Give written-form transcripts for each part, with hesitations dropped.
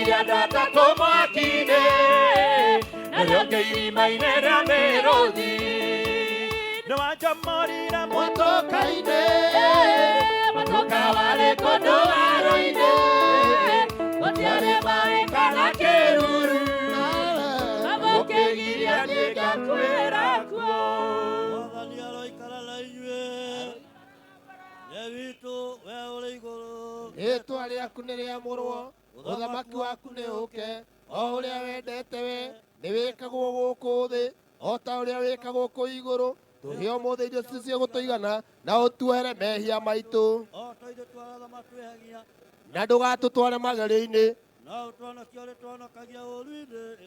Aikĩria andũ atatũ mwaki-inĩ, narĩo irima-inĩ rĩa mĩrũthi. Nĩwanjomorire Motoka-inĩ, motoka warĩ kũndũ waro-inĩ, gũtiarĩ maĩ kana kĩruru, ũkĩgiria niĩ ngakuĩra kuo. Mwathani aroikara na inyuĩ. Ithe witũ we ũrĩ igũrũ. Rĩĩtwa rĩaku nĩ rĩamũrwo, ũthamaki waku nĩ ũũke, o ũrĩa wendete we nĩ wĩkagwo gũkũ thĩ o ta ũrĩa wĩkagwo kũu igũrũ. Tũhe ũmũthĩ irio citũ cia gũtũigana, na ũtuohere mehia maitũ, O ta ithuĩ twarĩa matwĩhagia, na ndũgatũtware magerio-inĩ, no ũtwonokie ũrĩa twonokagia ũũru-inĩ.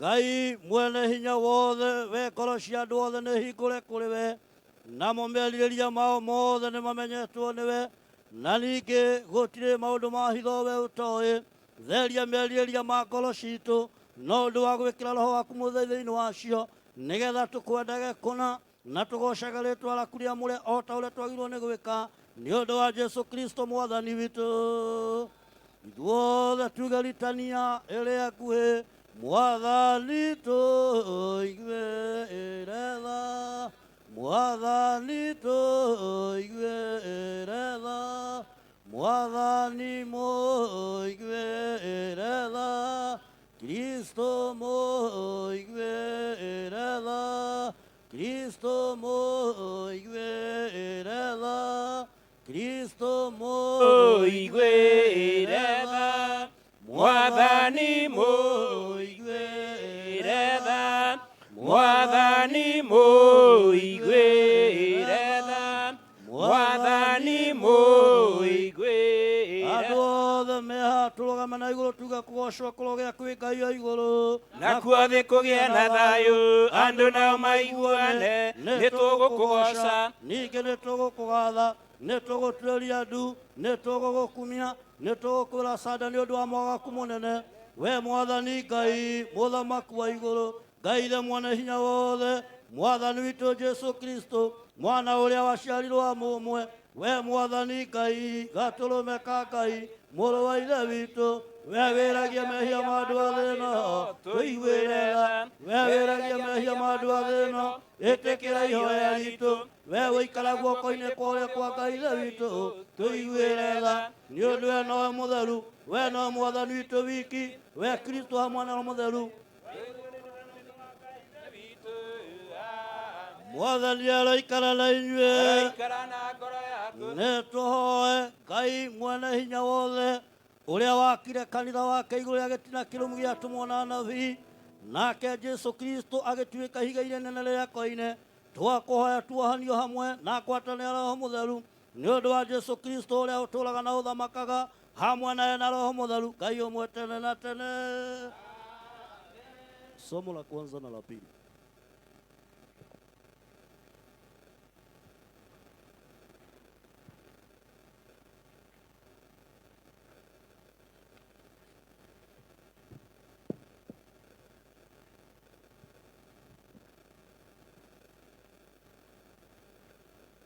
Ngai mwene hinya wothe, we ngoro cia andũ othe nĩ hingũre kũrĩ we, namo merirĩria mao mothe nĩ mamenyetwo nĩwe, na ningĩ gũtirĩ maũndũ ma hitho we ũtoĩ. Theria merirĩria ma ngoro citũ no ũndũ wa gwĩkĩra roho waku mũtheru thĩinĩ wacio, nĩgetha tũkwendage kũna na tũgocage rĩtwa rĩaku rĩamũre o ta ũrĩa twagĩrĩirwo nĩ gwĩka, nĩ ũndũ wa Jesu Kristo mwathani witũ. Ithuothe tuge ritania ĩrĩa nguhĩ, Mwathani tũiguĩre tha, Mwathani tũiguĩre tha, Mwathani mũiguĩre tha, Kristo mũiguĩre tha, Kristo mũiguĩre tha, Kristo Mũiguĩre tha, Mwathani mũiguĩre tha, Mwathani mũiguĩre tha, Mwathani mũiguĩre. Andũ othe meha tũrũgame na igũrũ tuge kũgocwo kũrogĩa kwĩ Ngai o igũrũ. Nakuo thĩ kũgĩe na thayũ, andũ nao maiguane, nĩ tũgũkũgoca. Ningĩ nĩ tũgũkũgatha, nĩ tũgũtuĩria ndu, nĩ tũgũgũkumia, nĩ tũgũkwĩra canda nĩ ũndũ wa mwaga waku mũnene. We Mwathani Ngai, mũthamaki wa igũrũ, Ngai ithe mwene hinya wothe, Mwathani witũ Jesu Kristo, mwana ũrĩa waciarirwo wa mũmwe, we Mwathani Ngai, gatũrũme ka Ngai, mũrũ wa ithe witũ, we wĩragia mehia ma andũ a thĩ ĩno, tũiguĩre tha. We wĩragia mehia ma andũ a thĩ ĩno, ĩtĩkĩra ihoya ritũ. We ũikara guoko-inĩ kwa ũrĩa kwa Ngai ithe witũ, tũiguĩre tha. Nĩ ũndũ we nowe mũtheru, we nowe Mwathani witũ wiki, we Kristo hamwe na Roho Mũtheru. Mwathani aroikara na inyuĩ. Aroikara na ngoro yaku. Nĩ tũhoe Ngai mwene hinya wothe, ũrĩa wakire kanitha wake igũrũ rĩa gĩtina kĩrũmu gĩa atũmwo na anabii, nake Jesu Kristo agĩtuĩka ihiga inene rĩa koine, twakũhoya tuohanio hamwe na ngwatanĩro ya Roho Mũtheru, nĩ ũndũ wa Jesu Kristo ũrĩa ũtũũraga na ũthamakaga hamwe naye na Roho Mũtheru, Ngai ũmwe tene na tene. Somo la kwanza na la pili.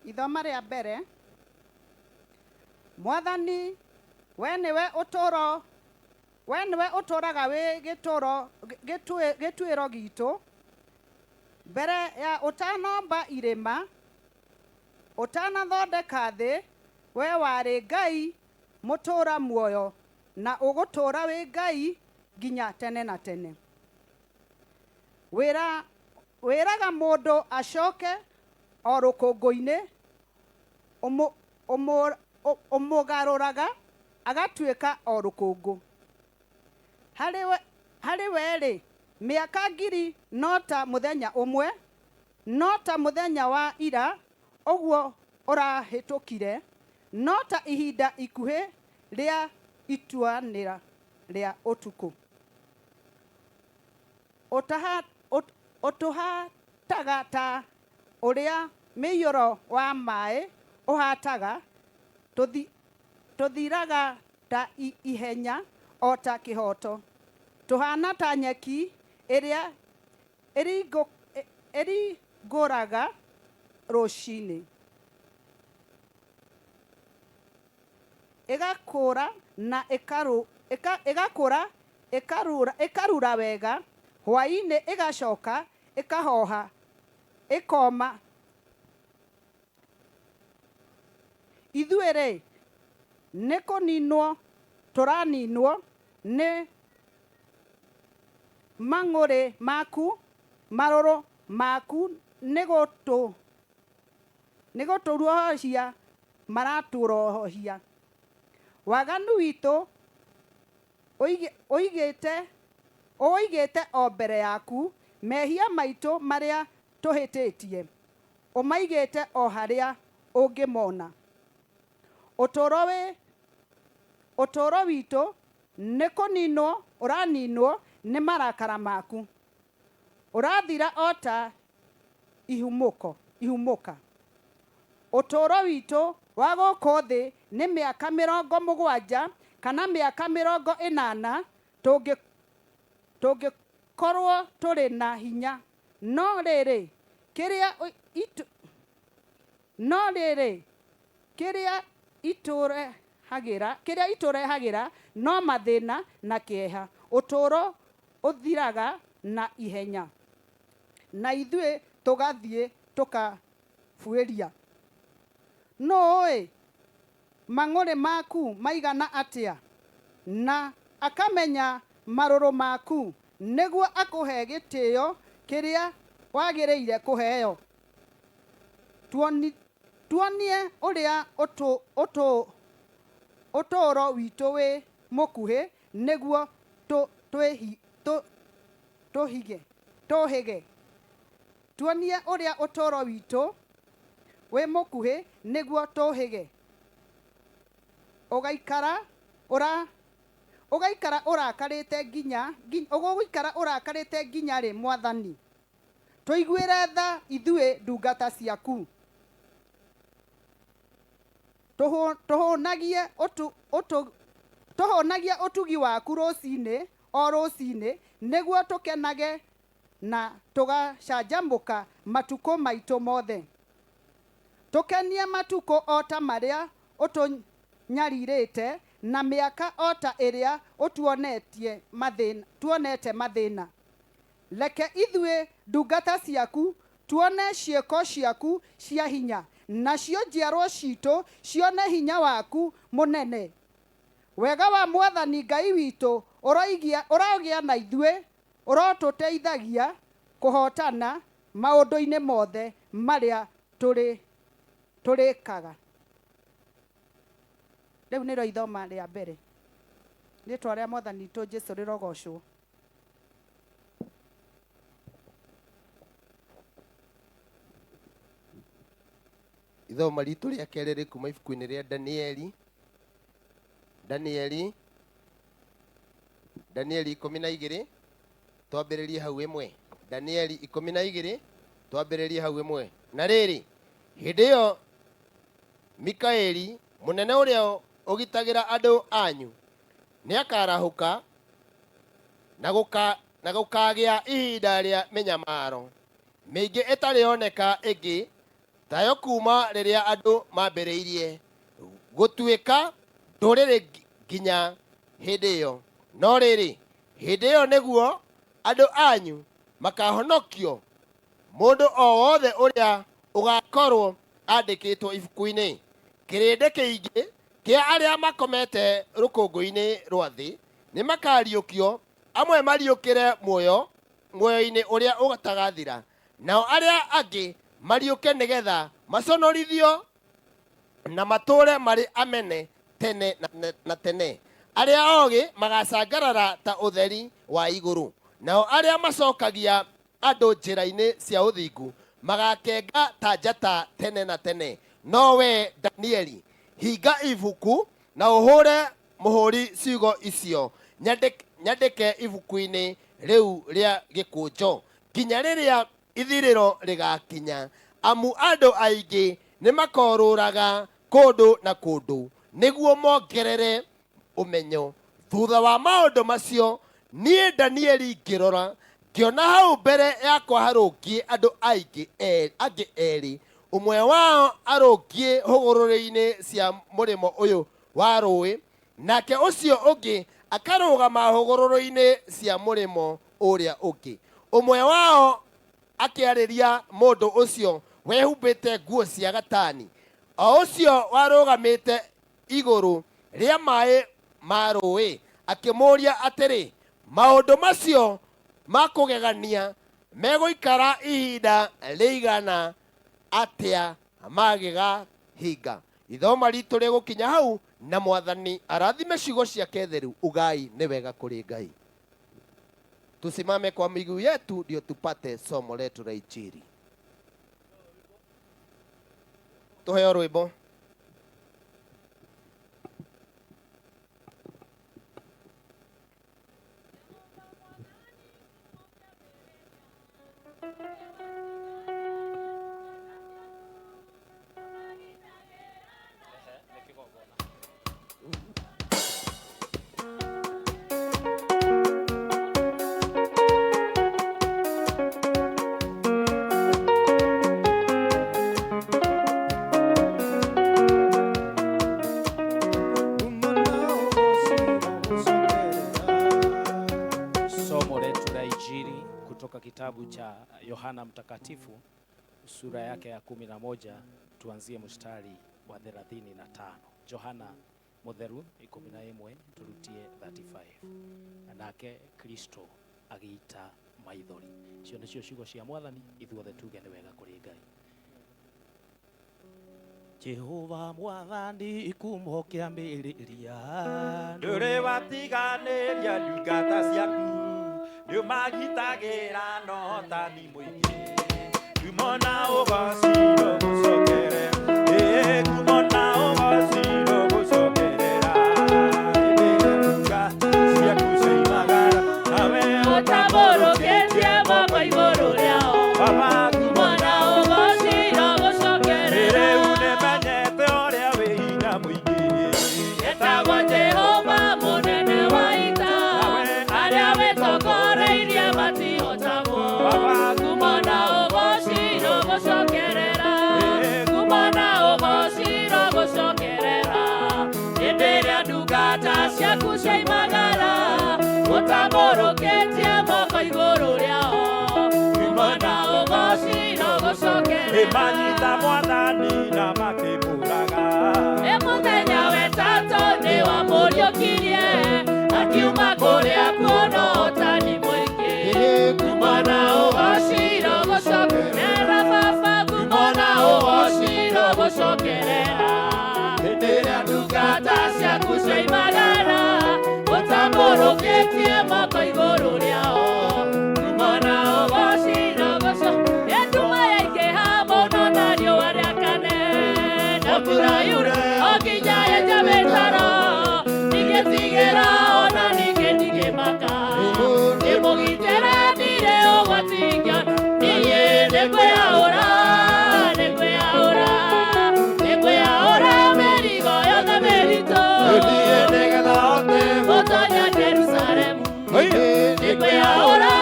Ithoma rĩa mbere. Mwathani, we nĩwe ũtũũro, we nĩwe ũtũũraga wĩ gĩtũũro, gĩtuĩro gitũ. Mbere ya ũtanomba irĩma, ũtanathondeka thĩ, we warĩ Ngai mũtũũra muoyo, na ũgũtũũra wĩ Ngai nginya tene na tene. Wĩra, wĩraga mũndũ acoke o rũkũngũ-inĩ, ũmũgarũraga agatuĩka o rũkũngũ. Harĩ we-rĩ, mĩaka ngiri no ta mũthenya ũmwe, no ta mũthenya wa ira ũguo ũrahĩtũkire, no ta ihinda ikuhĩ rĩa ituanĩra rĩa ũtukũ. Ũtũhataga ta ũrĩa mĩiyũro wa maĩ ũhataga, tũthiraga ta ihenya o ta kĩhoto. Tũhana ta nyeki ĩrĩa ĩringũraga rũcinĩ, ĩgakũra na Ĩgakũra ĩkarura wega, hwaĩ-inĩ ĩgacoka ĩkahoha ĩkoma. Ithuĩ-rĩ, nĩ kũninwo tũraninwo nĩ mang'ũrĩ maku, marũrũ maku nĩ gũtũruohia maratũrohia. Waganu witũ ũũigĩte o mbere yaku, mehia maitũ marĩa tũhĩtĩtie ũmaigĩte o harĩa ũngĩmona. Ũtũũro witũ nĩ kũninwo ũraninwo nĩ marakara maku, ũrathira o ta ihumũka. Ũtũũro witũ wa gũkũ thĩ nĩ mĩaka 70 kana mĩaka 80, tũngĩkorwo tũrĩ na hinya, no rĩrĩ, kĩrĩa itũrehagĩra no mathĩna na kĩeha. Ũtũũro ũthiraga na ihenya, na ithuĩ tũgathiĩ tũkabuĩria. Nũũ ũĩ mang'ũrĩ maku maigana atĩa, na akamenya marũrũ maku, nĩguo akũhe gĩtĩo kĩrĩa wagĩrĩire kũheo? Tuonie ũrĩa ũtũũro witũ wĩ mũkuhĩ, nĩguo tũhĩge. Tuonie ũrĩa ũtũũro witũ wĩ mũkuhĩ, nĩguo tũhĩge. Ũgũikara ũrakarĩte nginya rĩ, Mwathani? Tũiguĩre tha ithuĩ ndungata ciaku. Tũhũnagie ũtugi waku rũcinĩ o rũcinĩ, nĩguo tũkenage na tũgacanjamũka matukũ maitũ mothe. Tũkenie matukũ o ta marĩa ũtũnyarirĩte, na mĩaka o ta ĩrĩa tuonete mathĩna. Reke ithuĩ ndungata ciaku tuone ciĩko ciaku cia hinya, nacio njiarwa citũ cione hinya waku mũnene. Wega wa Mwathani Ngai witũ ũrogĩa na ithuĩ, ũrotũteithagia kũhootana maũndũ-inĩ mothe marĩa tũrĩkaga. Rĩu nĩrĩo ithoma rĩa mbere. Rĩtwa rĩa Mwathani witũ Jesu rĩrogocwo. Ithoma ritũ rĩa kerĩ rĩ kuma ibuku-inĩ rĩa Danieli, Danieli 12, twambĩrĩrie hau 1. Danieli 12, twambĩrĩrie hau 1. Na rĩrĩ, hĩndĩ ĩyo Mikaeli, mũnene ũrĩa ũgitagĩra andũ anyu, nĩakarahũka, na gũkagĩa ihinda rĩa mĩnyamaro mĩingĩ ĩtarĩ yoneka ĩngĩ tayo kuma rĩrĩa andũ mambĩrĩirie gũtuĩka ndũrĩrĩ nginya hĩndĩ ĩyo. No rĩrĩ, hĩndĩ ĩyo nĩguo andũ anyu makahonokio, mũndũ o wothe ũrĩa ũgakorwo andĩkĩtwo ibuku-inĩ. Kĩrĩndĩ kĩingĩ kĩa arĩa makomete rũkũngũ-inĩ rwa thĩ nĩ makariũkio, amwe mariũkĩre muoyo muoyo-inĩ ũrĩa ũtagathira, nao arĩa angĩ mariũke nĩgetha maconorithio na matũũre marĩ amene tene na tene. Arĩa ogĩ magacangarara ta ũtheri wa igũrũ, nao arĩa macokagia andũ njĩra-inĩ cia ũthingu magakenga ta njata tene na tene. No we Danieli, hinga ibuku na ũhũre mũhũri ciugo icio nyandĩke ibuku-inĩ rĩu rĩa gĩkũnjo, nginya rĩrĩa ithirĩro rĩgakinya, amu andũ aingĩ nĩ makorũraga kũndũ na kũndũ nĩguo mongerere ũmenyo. Thutha wa maũndũ macio, niĩ Danieli ngĩrora, ngĩona hau mbere yakwa harũngiĩ andũ aingĩ angĩ erĩ, ũmwe wao arũngiĩ hũgũrũrũ-inĩ cia mũrĩmo ũyũ wa rũĩ, nake ũcio ũngĩ Akarũgama hũgũrũrũ-inĩ cia mũrĩmo ũrĩa ũngĩ. Ũmwe wao akĩarĩria mũndũ ũcio wehumbĩte nguo cia gatani, o ũcio warũgamĩte igũrũ rĩa maĩ ma rũĩ, akĩmũũria atĩrĩ, maũndũ macio ma kũgegania megũikara ihinda rĩigana atĩa magĩgahinga? Ithoma ritũ rĩgũkinya hau, na Mwathani arathime ciugo ciake theru. Ugai nĩ wega kũrĩ Ngai. Tusimame kwa miguu yetu ndio tupate somo letu la Injili. Tuheo rwimbo. Somo letu la Injili kutoka kitabu cha Yohana Mtakatifu sura yake ya 11, tuanzie mstari wa 35. Yohana Mutheru 11 turutie 35. Nake Kristo agiita maithori. Icio nĩcio ciugo cia Mwathani, ithuothe tuge nĩ wega kũrĩ Ngai. Jehova Mwathani kumo kĩambĩrĩria, ndũrĩ watiganĩria ndungata ciaku, nĩũmagitagĩra na ũhotani mũingĩ. Ngumo na ũgoci rũgũcokerera, ĩĩ ngumo na ũgoci rũgũcokerera. Hĩndĩ ĩrĩa ndungata ciaku cioimagara, nawe ũtambũrũkĩtie moko igũrũ rĩao. Baba, ngumo Ngumo na ũgoci rũgũcokerera. Rĩu nĩmenyete ũrĩa wĩ hinya mũingĩ. Etagwo Jehova mũnene wa ita, arĩa wĩtongoreirie matihotagwo. Ngumo na ũgoci rũgũcokerera, ngumo na ũgoci rũgũcokerera. Hĩndĩ ĩrĩa ndungata ciaku cioimagara, ũtambũrũkĩtie moko igũrũ rĩao. Ngumo na ũgoci rũgũcokerera. Ĩmanyita Mwathani na makĩmũraga. Ĩ mũthenya wetatũ nĩwamũriũkirie, akiuma kũrĩa kuo na ũhotani mũingĩ. Ngumo na ũgoci rũgũcokerera, Baba, ngumo na ũgoci rũgũcokerera. Hĩndĩ ĩrĩa ndungata ciaku cioimagara, ũtambũrũkĩtie moko igũrũ rĩao. Ngumo na ũgoci rũgũcokerera. Nduma yaingĩha mũno na riũa rĩakane, na mbura yure o nginya yenje mĩtaro, ndingĩtigĩra ona ningĩ ndingĩmaka. Ndĩmũgitĩre ndirĩ ũgwati ingĩona, niĩ nĩngwĩyaũra, nĩngwĩyaũra, nĩngwĩyaũra mĩrigo yothe mĩritũ. Gũtonya Jerusalemu, nĩngwĩyaũra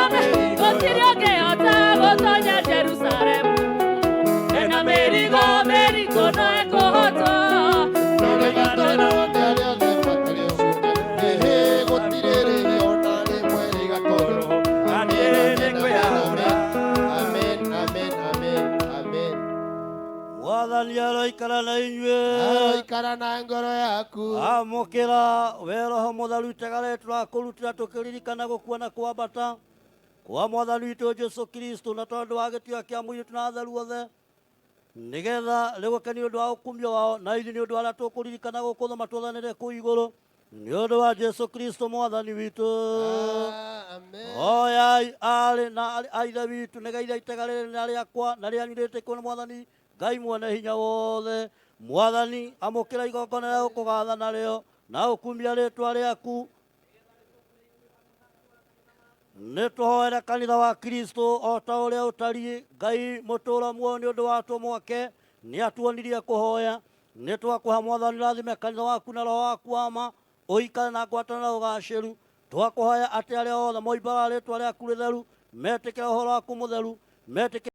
gũtirĩ ũngĩhota gũtonya Jerusalemu. Ena mĩrigo mĩritũ no ĩkũhotwo. Amen, amen, amen, amen. Mwathani aroikara na inyuĩ. Aroikara na ngoro yaku. Amũkĩra we Roho Mũtheru itega rĩtũ rakũrutĩra tũkĩririkana gũkua na kwambata kwa Mwathani witũ Jesũ Kristo, na tondũ wa gĩtĩo kĩa mũirĩtu na atheru othe, nĩgetha rĩgũkenie ũndũ wa ũkumio wao, na ithuĩ nĩ ũndũ wa arĩa tũkũririkana gũkũ thĩ matwathanĩre kũu igũrũ, nĩ ũndũ wa Jesũ Kristo Mwathani witũ. Amen. Oyai arĩ na a ithe witũ, nĩgeitha itega rĩrĩ na rĩakwa na rĩanyu rĩtĩkwo nĩ Mwathani Ngai mwene hinya wothe. Mwathani amũkĩra igongona rĩa gũkũgatha narĩo na ũkumia rĩtwa rĩaku. Nĩ tũhoere kanitha wa Kristo o ta ũrĩa ũtariĩ. Ngai mũtũũra muoyo nĩ ũndũ wa atũmwo ake nĩ atuonirie kũhoya. Nĩ twakũha Mwathani rathime kanitha waku na roho waku wa ma, ũikare na ngwatanĩro na ũgacĩru. Twakũhoya atĩ arĩa othe moimbũraga rĩtwa rĩaku rĩtheru metĩkĩre ũhoro waku mũtheru, metĩkĩre